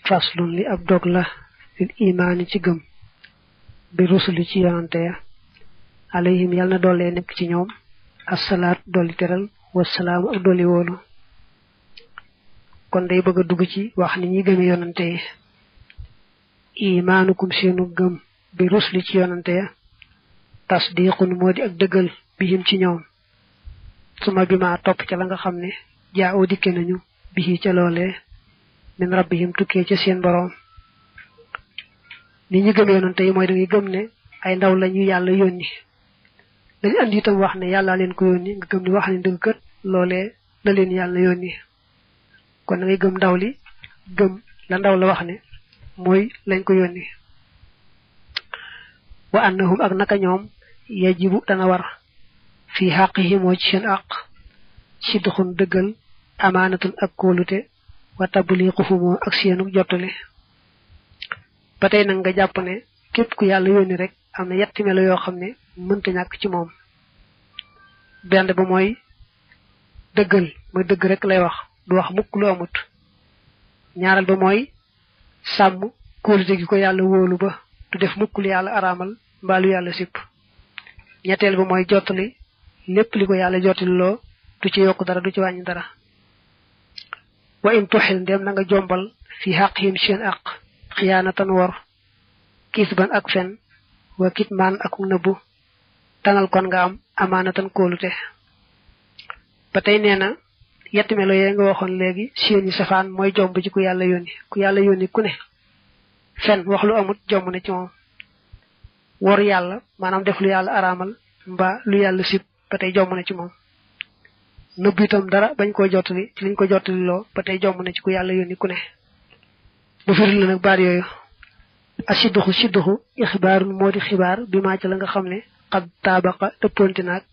faslun li ab dog la lil imaani ci gëm bi rusuli ci yonante ya alayhim yàlla na doole nekk ci ñoom assalaat dolli teral wasalaamu ak dolli woolu kon day bëgg a dugg ci wax ni ñi gëme yonante yi imaanukum seenu gëm bi rusuli ci yonante ya tasdiqun moo di ak dëggal bihim ci ñoom suma bi ma topp ca la nga xam ne jaa oo dikke nañu bihi ca loolee min rabbihim tukkee ca seen boroom ni ñu gëm yonante yi mooy da ngay gëm ne ay ndaw lañu yàlla yónni dañu andi itam wax ne yàlla leen ko yónni nga gëm ni wax ne dëgg kët loolee la leen yàlla yónni kon da ngay gëm ndaw li gëm la ndaw la wax ne mooy lañ ko yónni wa annahum ak naka ñoom yajibu dana war fii xaqihim moo ci seen àq sidxun dëggal amaanatun ak kóolute wa tabliquhumoo ak seenu jottali ba tey nag nga jàpp ne képp ku yàlla yónni rek am na yetti melo yoo xam ne mënta ñàkk ci moom benn ba mooy dëggal mooy dëgg rek lay wax du wax mukk lu amut ñaareel ba mooy sàmm kóolute gi ko yàlla wóolu ba du def mukk lu yàlla araamal mbaa lu yàlla sipp ñetteel ba mooy jottali lépp li ko yàlla jottali loo du ci yokk dara du ci wàññi dara wa in tuxil ndem na nga jombal fi xaqihim seen àq xiyaanatan wor kisban ak fen wa kitmaan ak nëbbu tanal kon nga am amaanatan kóolute ba tey nee na yetti melo yee nga waxoon léegi seeni safaan mooy jomb ci ku yàlla yónni ku ne fen wax lu amut jomb na ci moom wor yàlla maanaam def lu yàlla araamal mbaa lu yàlla sib ba tey jomb na ci moom nëbb itam dara bañ koo jottali ci liñ ko jottali loo ba tey jomb na ci ku yàlla yónni ku ne bu firil la nag baat yooyu sidduxu ixbaarun moo di xibaar bi maa ci la nga xam ne xad taabaqa dëppoonti naag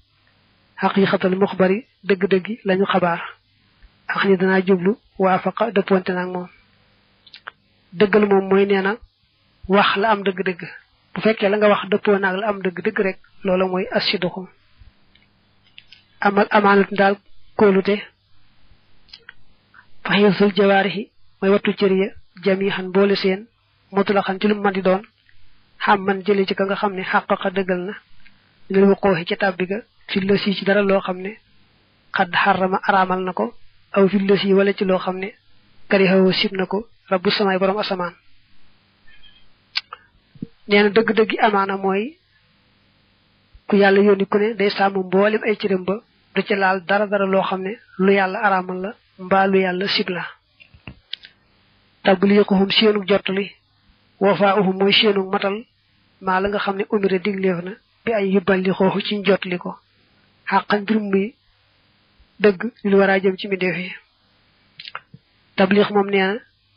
xaqiiqatal muxbari dëgg-dëggi lañu xabaar ak ni danaa jublu waafaqa dëppoonti naag moom dëggal moom mooy nee na wax la am dëgg-dëgg bu fekkee la nga wax dëppoo naag la am dëgg-dëgg rek loola mooy sidduxu amal amaanatu daal kóolute faxiisul jawaarixi mooy wattu cër ya jamiixan boole seen mutlaxan ci lu mën di doon xam man jële ci ka nga xam ne xàqaqa dëggal na lil wuquuxi ca tàbbi ga fi la si ci dara loo xam ne xadd xarama araamal na ko aw fi la si wala ci loo xam ne karihawoo sib na ko rabbu samaay borom asamaan nee na dëgg-dëggi amaana mooy ku yàlla yónni ku ne day sàmm mboolem ay cëram ba du ci laal dara loo xam ne lu yàlla araamal la mbaa lu yàlla sib la tabliquhum seenu jottali wafaa'uhum mooy seenu matal maa la nga xam ne umira digleef na bi ay yubballi xooxu ci jottali ko xàqan mbir muy dëgg lu war a jëm ci mbindeef yi tabliq moom nee na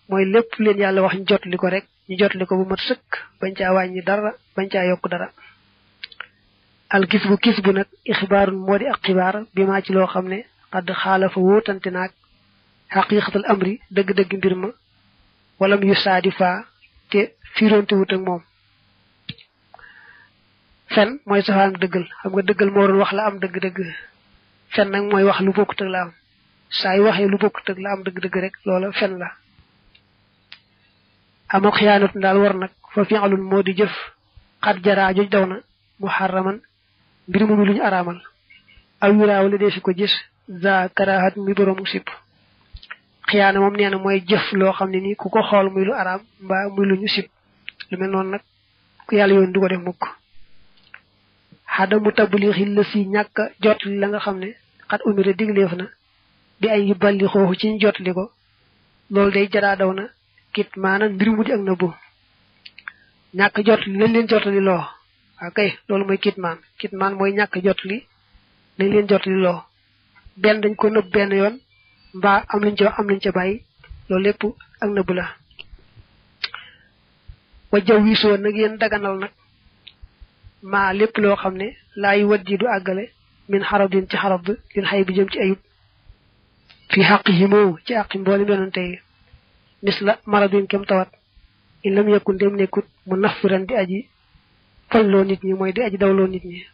mooy lépp leen yàlla wax ñu jottali ko rek ñu jottali ko bu mat sëkk bañ caa wàññi dara bañ caa yokk dara al kisbu nag ixbaarun moo di ak xibaar bi maa ci loo xam ne xadd xaalafa wóotante naag xaqiiqatal amri dëgg-dëgg mbir ma walam yu saadi faa te fiironte wut ak moom fen mooy safaan dëggal xam nga dëggal moo doon wax la am dëgg-dëgg fen nag mooy wax lu bokkut ak la am saa yu waxee lu bokkut ak la am dëgg-dëgg rek loola fen la ama xiyaanatu daal war nag fa fi'lun moo di jëf xat jaraa joj daw na muharraman mbir mu luñu araamal aw yuraaw la dee fi ko gis za karahat muy boroomu sipp xiyaana moom nee na mooy jëf loo xam ne nii ku ko xool muy lu araam mbaa muy lu ñu sib lu mel noonu nag ku yàlla yoon du ko def mukk xada mu tablixi la si ñàkk jot li la nga xam ne xat umira digleef na bi ay yibballi xooxu ci ñu jot li ko loolu day jaraa daw na kit maanaam mbir mu di ak nëbbu ñàkk jot li lañ leen jotali loo waaw kay loolu mooy kitmaan mooy ñàkk jot li lañ leen jotali loo benn dañ ko nëbb benn yoon mbaa am lañ ca bàyyi loolu lépp ak nëbb la wa jaw wiisoo nag yéen daganal nag maa lépp loo xam ne laay waddi du àggale min xarabin ci xarab lin xay bi jëm ci ayub fi xaqihimoo ci àqi mboolem yonante yi mis la maradin kem tawat in lam yakun dem nekkut mu nafiran di aji falloo nit ñi mooy di aji dawloo nit ñi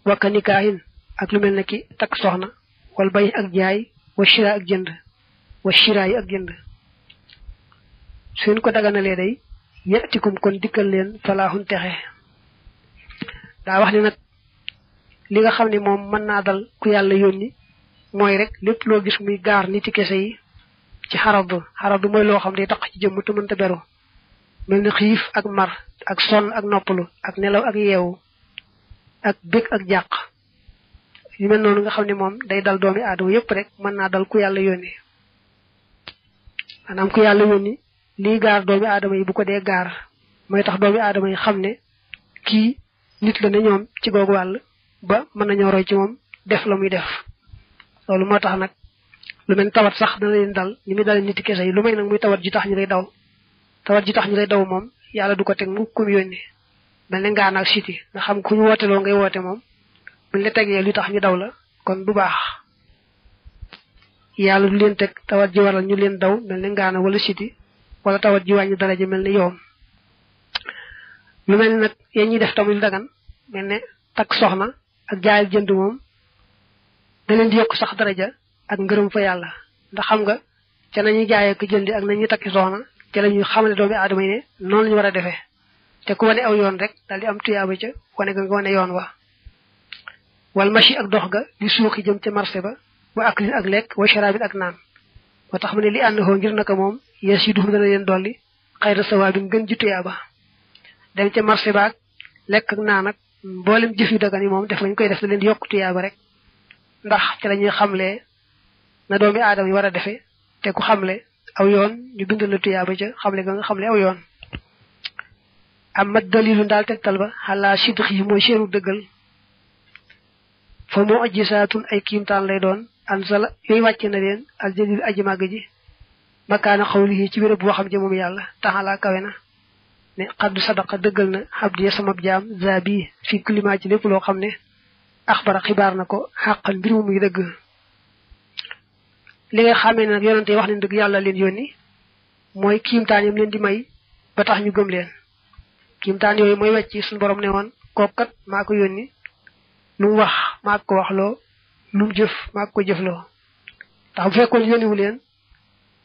wakka nikaahin ak lu mel ne ki takk soxna wal bay ak jaay wa shira ak jënd wa shira yi ak jënd suñ ko daganalee day yatikum kon dikkal leen falaaxun texe daa wax ni nag li nga xam ne moom mën naa dal ku yàlla yónni mooy rek lépp loo gis muy gaar niti kese yi ci xaradu mooy loo xam day tax ci jëmm te mënta beru mel ni xiif ak mar ak sonn ak noppalu ak nelaw ak yeewu ak bég ak jàq yu mel noonu nga xam ne moom day dal doomi aadama yépp rek mën naa dal ku yàlla yónni maanaam ku yàlla yónni lii gaar doomi aadama yi bu ko dee gaar mooy tax doomi aadama yi xam ne kii nit la ne ñoom ci googu wàll ba mën nañoo roy ci moom def la muy def loolu moo tax nag lu mel tawat sax dana leen dal ni muy dal nit kese yi lu may nag muy tawat ji tax ñu lay daw tawat ji tax ñu lay daw moom yàlla du ko teg mu kum yónni mel ne ngaan ak siti nga xam ku ñu wooteloo ngay woote moom buñ la tegee lu tax ñu daw la kon du baax yàlla du leen teg tawat ji waral ñu leen daw mel ne ngaana wala siti wala tawat ji wàññi daraja mel ne yoom lu mel ne nag yéen ñuy def tamit dagan mel ne takk soxna ak jaay ak jënd moom da leen di yokk sax daraja ak ngërëm fa yàlla ndax xam nga ca nañuy jaay ak jëndi ak nañuy takki soxna ca la ñuy xamale doomi aadama yi ne noonu la ñu war a defee te ku wane aw yoon rek daal di am tuyaaba ca wane nga wane yoon wa wal machi ak dox ga di suuxi jëm ca marché ba wa aklin ak lekk wa sharabin ak naan moo tax mu ne li ànd xoo ngir naka moom yees yi duxum dana leen dolli xayra sawaabin gën ji tuyaaba dem ca marché ba ak lekk ak naan ak mboolem jëf yu dagan yi moom def lañ koy def da leen di yokk tuyaaba rek ndax ca la ñuy xamlee na doomi aadama yi war a defee te ku xamle aw yoon ñu bindal la tuyaaba ca xamle nga xamle aw yoon am mat dalilu daal tegtal ba xalaa sidq yi mooy seenu dëggal fa moo ajjisaatun ay kiimtaan lay doon ansala yooyu wàcce na leen al jalil aji màgg ji makaana xawlihi ci béréb boo xam ja moom yàlla taxalaa kawe na ne xaddu sadaqa dëggal na xabdi sama jaam zabi fi kulima ci lépp loo xam ne axbara xibaar na ko xàqal mbir mu muy dëgg li nga xamee ne nag yonante wax ne dëgg yàlla leen yónni mooy kiimtaan yam leen di may ba tax ñu gëm leen kiimtaan yooyu mooy wecc suñu borom ne woon kookat maa ko yónni lu mu wax maa ko waxloo lu mu jëf maa ko jëfloo tax bu fekkoon yónniwu leen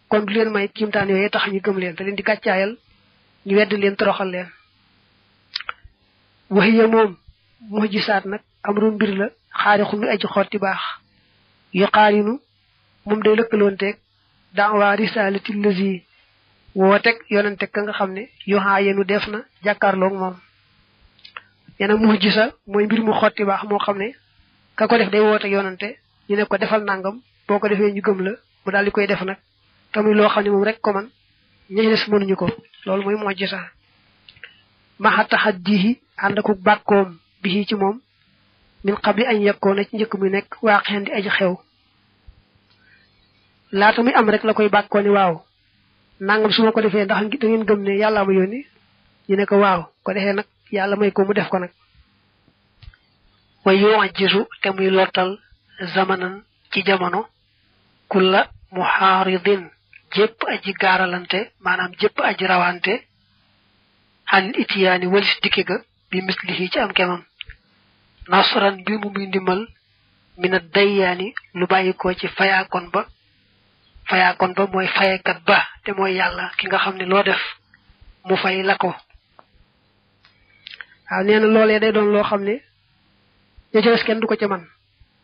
kon du leen may kiimtaan yooyu tax ñu gëm leen te leen di gàccaayal ñu wedd leen toroxal leen waxiya moom mujisaat nag amru mbir la xaarixu mi aji xotti baax yu xaarinu moom day lëkkaloonteeg daawa risalati lazi woo teg yonante ka nga xam ne yoxaa yenu def na jàkkaarloog moom yena mujisa mooy mbir mu xotti baax moo xam ne ka ko def day woote yonante ñu ne ko defal nangam boo ko defee ñu gëm la mu daal di koy def nag tamuy loo xam ne moom rek ko man ñi des mënuñu ko loolu mooy mujisa maxa taxaddihi ànd ak bàkkoom bi ci moom min qabli añ yekkoo na ci njëkk muy nekk waaqeen di aji xew laata muy am rek la koy bàkkoo ni waaw nangam su ma ko defee ndax da ngeen gëm ne yàlla ma yónni ñu ne ko waaw ko defee nag yàlla may ko mu def ko nag way yoo jisu te muy lottal zamanan ci jamono kulla muhaaridin jépp aji gaaralante maanaam jépp aji rawante xan itiyaani walis dikke ga bi mislihi ci am kemam nasran bi mu muy ndimbal mina dayyaani lu bàyyikoo ci fayaakon ba mooy fayekat ba te mooy yàlla ki nga xam ne loo def mu fay la ko waaw nee na loolee day doon loo xam ne ña ca des kenn du ko ca man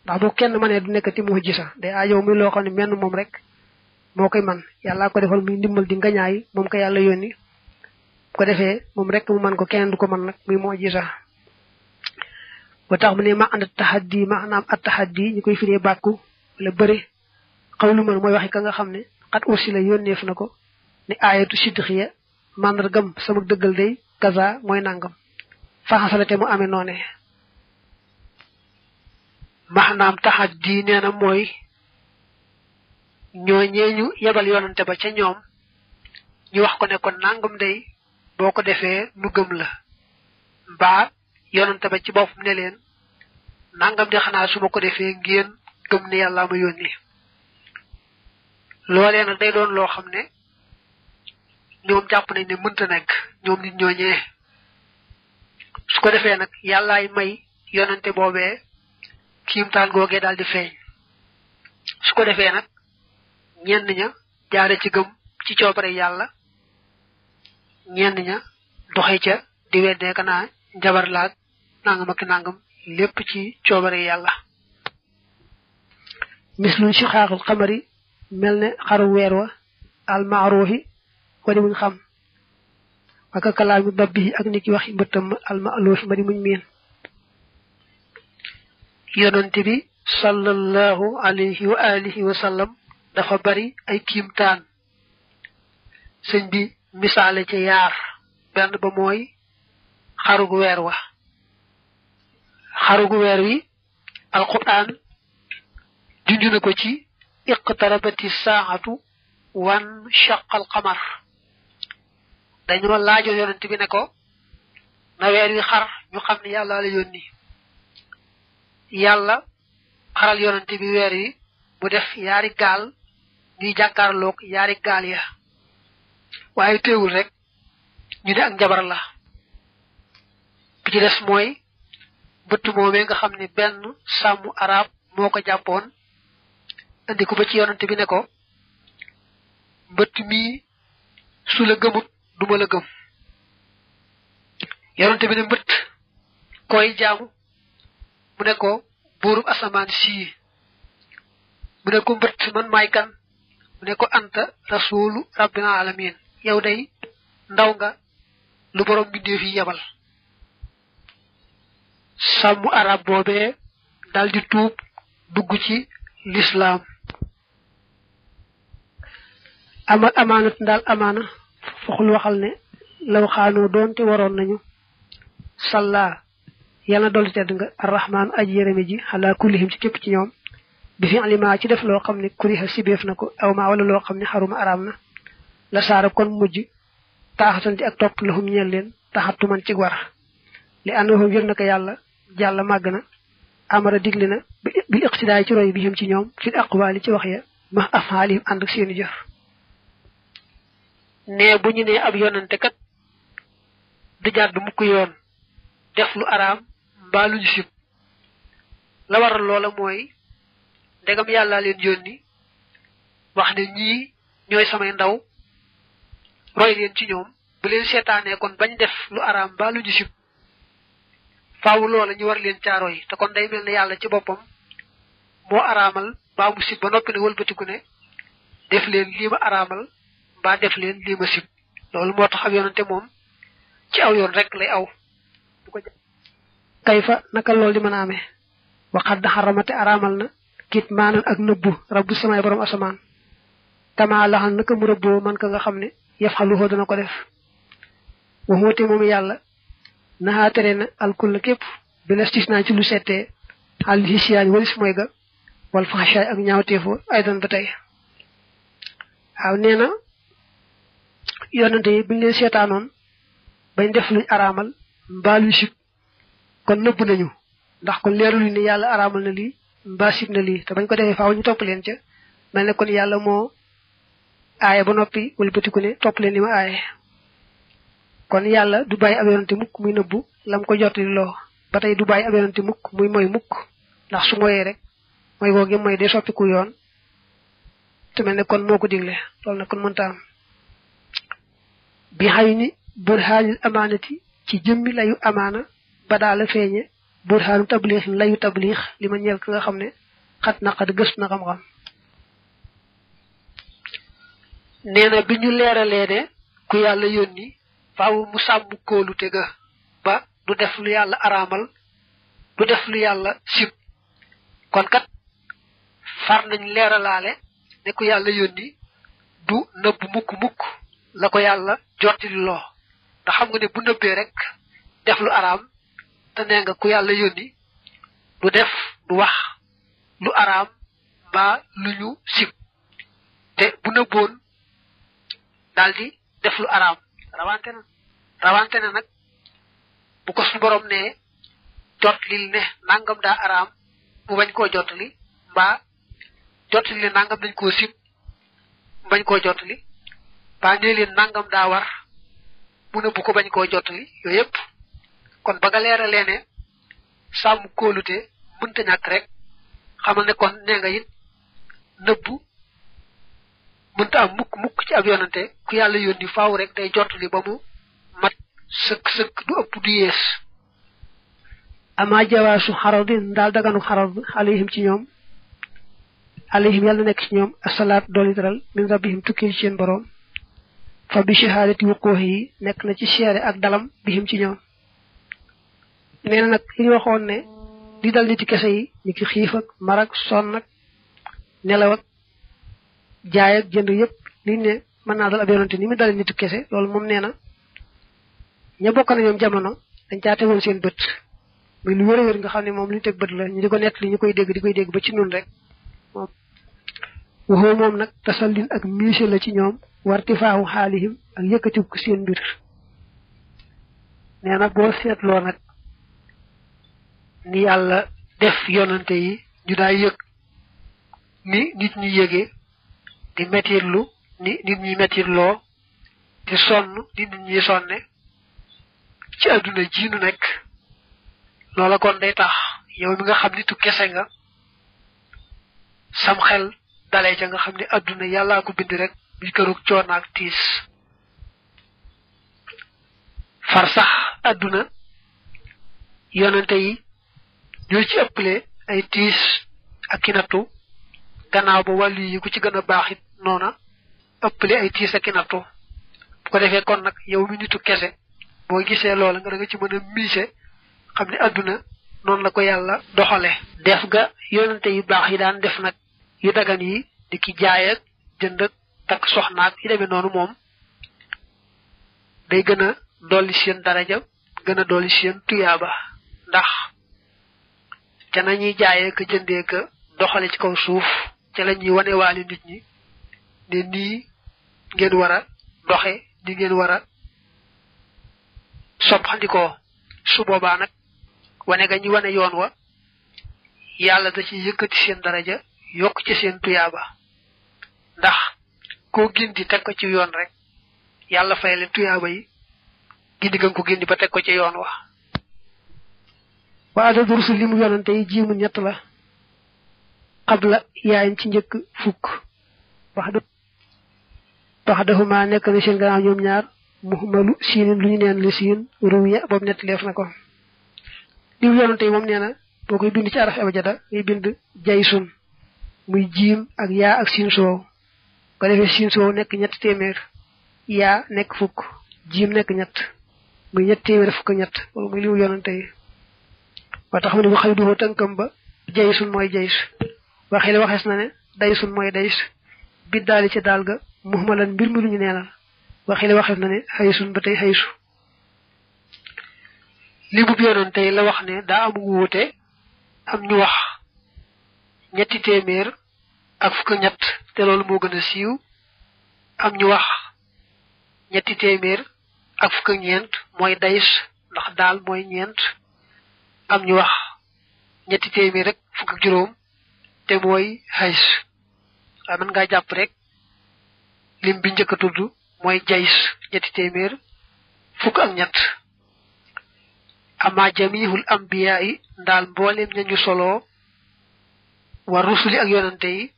ndax bu kenn mënee du nekkati mujisa day aajow muy loo xam ne menn moom rek moo koy man yàllaa ko defal muy ndimbal di ngañaay moom ko yàlla yónni ko defee moom rek mu man ko keneen du ko man nag muy mujisa ba tax mu ne ma ànd taxaddi maanaam at taxaddi ñu koy firee bàkku wala bëre xawlu man mooy waxi ka nga xam ne xat ursi la yónneef na ko ne aayatu siddixiya màndargam sama dëggal day kaza mooy nangam faxasalate mu amee noone maanaam taxaddi nee na mooy ñooñee ñu yebal yonante ba ca ñoom ñu wax ko ne ko nangam day boo ko defee nu gëm la mbaa yonante ba ci boppam ne leen nangam di xanaa su ma ko defee ngeen gëm ne yàlla ma yónni loolee nag day doon loo xam ne ñoom jàpp nañ ne mënta nekk ñoom nit ñooñee su ko defee nag yàllaay may yonante boobee kiimtaan googee daal di feeñ su ko defee nag ñenn ña jaare ci gëm ci coobare yàlla ñenn ña doxé ca di wédé kana jabar laak nangam ak nangam lépp ci coobare yàlla mislun shiqaqul qamari melne xaru weer wa al ma'ruhi wadi muñ xam ak kalaami babbi ak niki waxi mbeutam al ma'luhi bari muñ meen yonenti bi sallallahu alayhi wa alihi wa sallam dafa bari ay kimtaan señ bi misalé ci yaar benn ba mooy xarugu weer wa xarugu weer wi alquran junjuna ko ci iqtarabati saa'atu wan shaqqal qamar dañu laajo yonent bi ne ko na weer wi xar ñu xam ne yàlla la yónni yàlla xaral yonent bi weer wi mu def yaari gaal ñuy jàkkaarloog yaari gaal ya waaye teewul rek ñu ne ak njabar la bi ci des mooy bëtt moomee nga xam ne benn sàmmu arab moo ko jàppoon andi ko ba ci yonante bi ne ko mbëtt mii su la gëmut duma la gëm yonante bi ne mbëtt koy jaamu mu ne ko buurub asamaan sii mu ne ko mbëtt man maay kan mu ne ko anta rasulu rabbil alamin yow day ndaw nga lu borom bindee fi yebal sàmmu arab boobee dal di tuub dugg ci l'islam amal amaanat daal amaana foxul waxal ne law xaanoo doonte waroon nañu salla yàlla dolli tedd nga arrahman aji yërëme ji ala kullihim ci képp ci ñoom bi fi alima ci def loo xam ne kuriha sibeef na ko aw ma wala loo xam ne xaruma araam na la saara kon mujj taaxatanti ak topp lahum ñeel leen taxatu man ci war li annahu ngir naka yàlla jàlla màgg na amara digle na bil iqtidaay ci roy bi him ci ñoom fil aqwali ci wax ya ma afaalihim ànd ak seeni jëf ne bu ñu ne ab yonante kat du jàdd mukk yoon def lu araam mbaa lu ñu sib la waral loola mooy ndegam yàlla leen yónni wax ne ñii ñooy samay ndaw roy leen ci ñoom bu leen seetaanee kon bañ def lu araam mbaa lu ñu sib faaw loola ñu war leen caaro yi te kon day mel ne yàlla ci boppam moo araamal mbaa mu sib ba noppi ne wëlbatiku ne def leen lii ma araamal mbaa def leen lii ma sib loolu moo tax ab yonante moom ci aw yoon rek lay aw bu ko kayfa naka loolu di mën a amee waxat da xaramate araamal na kit maanan ak nëbbu rabbu samay borom asamaan kama laxal naka mu rëbboo man ka nga xam ne yaf xaluxoo dana ko def waxoote moom yàlla naxaa tere na alkulla képp bi lastis naa ci lu settee xal hisiyaani walis mooy ga wal faxashaay ak ñaawteefoo ay doon ba tey waaw nee na yonante yi buñ leen seetaanoon bañ def luñ araamal mbaa luñ sib kon nëbb nañu ndax kon leerul ni yàlla araamal na lii mbaa sib na lii te bañ ko defee faaw ñu topp leen ca mel ne kon yàlla moo aaye ba noppi wala bëtiku ne topp leen li ma aaye kon yàlla du bàyyi ab yonante mukk muy nëbbu lam ko jottali loo ba tey du bàyyi ab yonante mukk muy moy mukk ndax su moyee rek mooy googe mooy day soppiku yoon te mel ne kon moo ko digle loolu nag kon mënta am bi xay ni burhaanil amaanati ci jëmmi layu amaana ba daala feeñe burhaanu tabliixin layu tabliix li ma ñeel ka nga xam ne xat na xat gëstu na xam-xam nee na bi ñu leeralee ne ku yàlla yónni faaw mu sàmm kóolute ga ba du def lu yàlla araamal du def lu yàlla sib kon kat far nañ leeralaale ne ku yàlla yónni du nëbb mukk mukk la ko yàlla jottali loo ndax xam nga ne bu nëbbee rek def lu araam te nee nga ku yàlla yónni du def du wax lu araam mbaa lu ñu sib te bu nëbboon daldi def lu araam rawante na nag bu ko suñu borom ne jotlil ne nangam daa araam mu bañ koo jottali mbaa jottali ne nangam dañ koo sib mu bañ koo jottali mbaa nee leen nangam daa war mu ne bu ko bañ koo jottali yooyu yëpp kon ba nga leeralee ne sàmm kóolute mënta ñàkk rek xamal ne kon nee nga it nëbbu mënta am mukk mukk ci ab yonante ku yàlla yónni faaw rek day jottali ba mu sëkk du ëpp du yees ama jawaasu xaradin daal daganu xarad alayhim ci ñoom alayhim yàlla nekk ci ñoom asalaat dooli teral min rabbihim tukkil ci seen borom fa bi shahadati wuquhi nekk na ci seere ak dalam bihim ci ñoom nee na nag li ñu waxoon ne di dal nit kese yi ni ki xiif ak mar ak sonn ak nelaw ak jaay ak jënd yépp li ne mën naa dal ab yonante ni mu dal nit kese loolu moom nee na ña bokk na ñoom jamono dañ caa tegoon seen bët muy lu wér a wér nga xam ne moom li ñu teg bët la ñu di ko nett li ñu koy dégg di koy dégg ba ci nun rek moom waxoo moom nag tasallin ak miise la ci ñoom wartifaahu xaalihim ak yëkkati ko seen mbir nee na boo seetloo nag ni yàlla def yonante yi ñu daa yëg ni nit ñi yëgee di mettirlu ni nit ñi mettirloo di sonn ni nit ñi sonne ci àdduna ji nu nekk loola kon day tax yow mi nga xam nitu kese nga sam xel dalee ca nga xam ne àdduna yàllaa ko bind rek bi kërug coono ak tiis far sax àdduna yonante yi ñoo ci ëppale ay tiis ak i nattu gannaaw ba wàllu yi ku ci gën a baax it noona ëppale ay tiis ak i nattu bu ko defee kon nag yow mi nitu kese boo gisee loola nga da nga ci mën a miise xam ne àdduna noonu la ko yàlla doxale def ga yonante yu baax yi daan def nag yu dagan yi di ki jaay ak jënd ak takk soxnaak yi demee noonu moom day gën a dolli seen daraja gën a dolli seen tuyaaba ndax ca nañuy jaayee ka jëndee ka doxale ci kaw suuf ca la ñuy wanewaale nit ñi ne nii ngeen war a doxe ni ngeen war a soppandikoo su boobaa nag wane ga ñu wane yoon wa yàlla da ci yëkkati seen daraja yokk ci seen tuyaaba ndax koo gindi teg ko ci yoon rek yàlla fay leen tuyaaba yi gindi nga ko gindi ba teg ko ci yoon wa wa adadu rusul li mu yonante yi jiimu ñett la xabla yaayin ci njëkk fukk wax dahuma nekk na seen gannaaw ñoom ñaar muhmalu siinin lu ñu neen li siin ruwiya boobu nett leef na ko li mu yonante yi moom nee na boo koy bind ci araf abajada ngay bind jaysun muy jiim ak yaa ak siin soow ko defee siin soow nekk ñett téeméer yaa nekk fukk jiim nekk ñett muy ñett téeméer fukk ñett loolu muy li mu yonante yi ba tax mu ne bu xëy duhoo tënkam ba jaysun mooy jays waxee la waxees na ne daysun mooy days biddaali ci daal ga muhmalan mbir mi lu ñu neenal waxee la waxees na ne xaysun ba tey xaysu li bu yonante yi la wax ne daa am wuute am ñu wax ñetti téeméer ak fukk ñett te loolu moo gën a siiw am ñu wax ñetti téeméer ak fukk ñeent mooy days ndax daal mooy ñeent am ñu wax ñetti téeméer rek fukk ak juróom te mooy xays waaye mën ngaa jàpp rek lim bi njëkk a tudd mooy jays ñetti téeméer fukk ak ñett ama jamihul ambiya yi ndaal mbooleem ñañu solo war rusuli ak yonante yi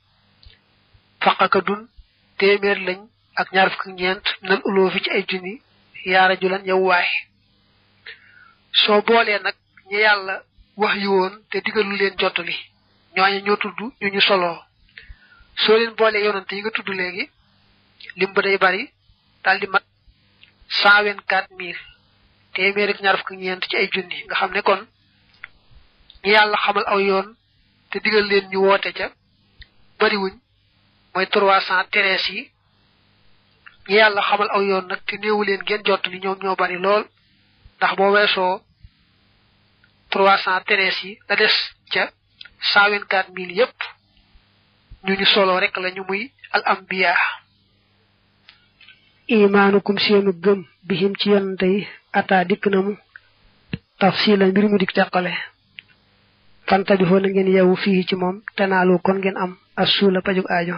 faqaka dun téeméer lañ ak ñaar fukk ak ñeent minal uloo fi ci ay junni yaara julan yow waay soo boolee nag ñi yàlla wax yi woon te digalu leen jottali ñooñu ñoo tudd ñu ñu solo soo leen boolee yonante yi nga tudd léegi lim ba day bari daal di mat 124 000 téeméer ak ñaar fukk ñeent ci ay junni nga xam ne kon ñi yàlla xamal aw yoon te digal leen ñu woote ca bariwuñ mooy 313 yi ñi yàlla xamal aw yoon nag te néewu leen ngeen jottali ñoom ñoo bari lool ndax boo weesoo 313 yi la des ca 124 000 yépp ñu solo rek lañu muy al ambiya imaanukum seenu gëm bihim ci yonante yi ata dikk na mu tafsila mbir mu dik teqale fanta bi na ngeen yewu fii ci moom tenaalu kon ngeen am assuula pajug aajo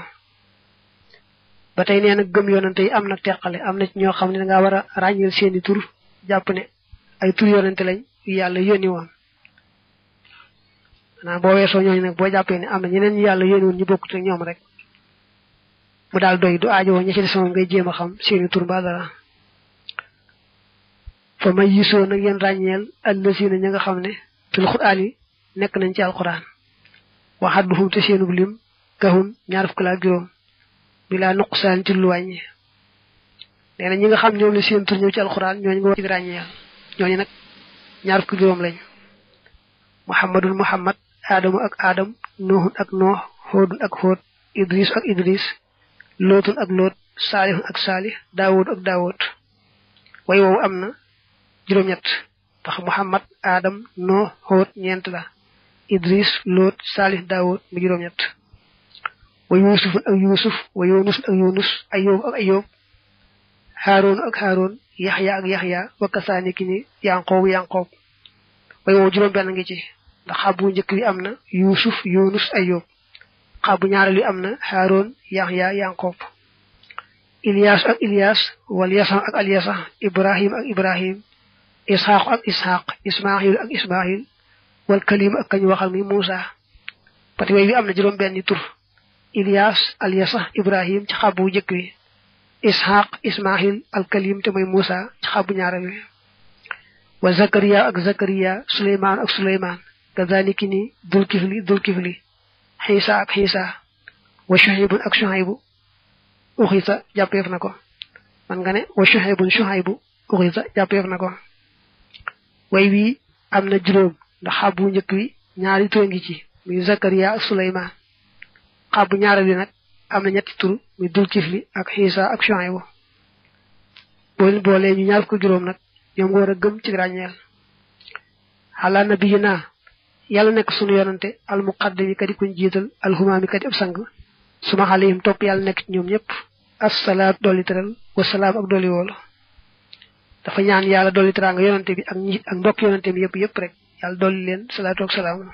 ba tey nee na gëm yonante yi am na teqale am na ci ñoo xam ne da ngaa war a ràññeel seeni tur jàpp ne ay tur yonante lañ yu yàlla yónni woon maanaam boo weesoo ñooñu nag boo jàppee ne am na ñeneen ñu yàlla yónni woon ñu bokkut ak ñoom rek mu daal doy du aajo woon ña ci des moom ngay jéem a xam seeni tur ba dara fa may yisoo nag yeen ràññeel allazina ña nga xam ne fil qur'aan yi nekk nañ ci alquran waxadduhum te seenub lim kahun ñaar fukk ak juróom bi laa nuqsaan ci lu wàññi nee na ñi nga xam ñoom la seen tur ñëw ci alquran ñooñu nga war ci ràññeel ñooñu nag ñaar fukk juróom lañ muhammadun muhammad aadamu ak aadam nuuhun ak nooh hoodun ak hood idris ak idris lootun ak loot saalihun ak saalih daawud ak daawud way woowu am na juróom-ñett tax muhammad aadam nooh hood ñeent la idris loot saalih daawud mu juróom-ñett wa yusufun ak yusuf wa yunus ak yunus ayub ak ayub haarun ak haarun yaxya ak yaxya wa kasaani ki ni yanqoob yanqoob way woowu juróom benn ngi ci ndax xabu njëkk bi am na yusuf yunus ayub xabu ñaareel bi am na haarun yaxya yanqoob ilyas ak ilyas wal yasa ak alyasa ibrahim ak ibrahim ishaq ak ishaq ismail ak ismail wal kalim ak kañ waxal mi musa pati way bi am na juróom benn tur ilyas alyasa ibrahim ci xabu njëkk bi ishaq ismail al kalim te mooy musa ci xabu ñaareel bi wa zakariya ak zakariya suleyman ak suleyman kazaliki ni dulkifli xiisa ak xiisa wa shuhaybun ak shuhaybu uxisa jàppeef na ko man nga ne wa shuhaybun shuhaybu uxisa jàppeef na ko way wi am na juróom ndax xabu njëkk wi ñaari tur ngi ci muy zakariya ak suleyman xabu ñaareel bi nag am na ñetti tur muy dulkifli ak xiisa ak shuhaybu boole ñu ñaar ko juróom nag ñoom nga war a gëm ci ràññeel ala nabiyina yàlla nekk sunu yonante al muqaddami kadi kuñ jiital al humaami kadi ab sang suma alayhim topp yàlla nekk ci ñoom ñëpp assalaat dolli teral wasalaam ak dolli woolu dafa ñaan yàlla dolli teraanga yonante bi ak mbokk yonante bi yëpp rek yàlla dolli leen salaatu ak salaam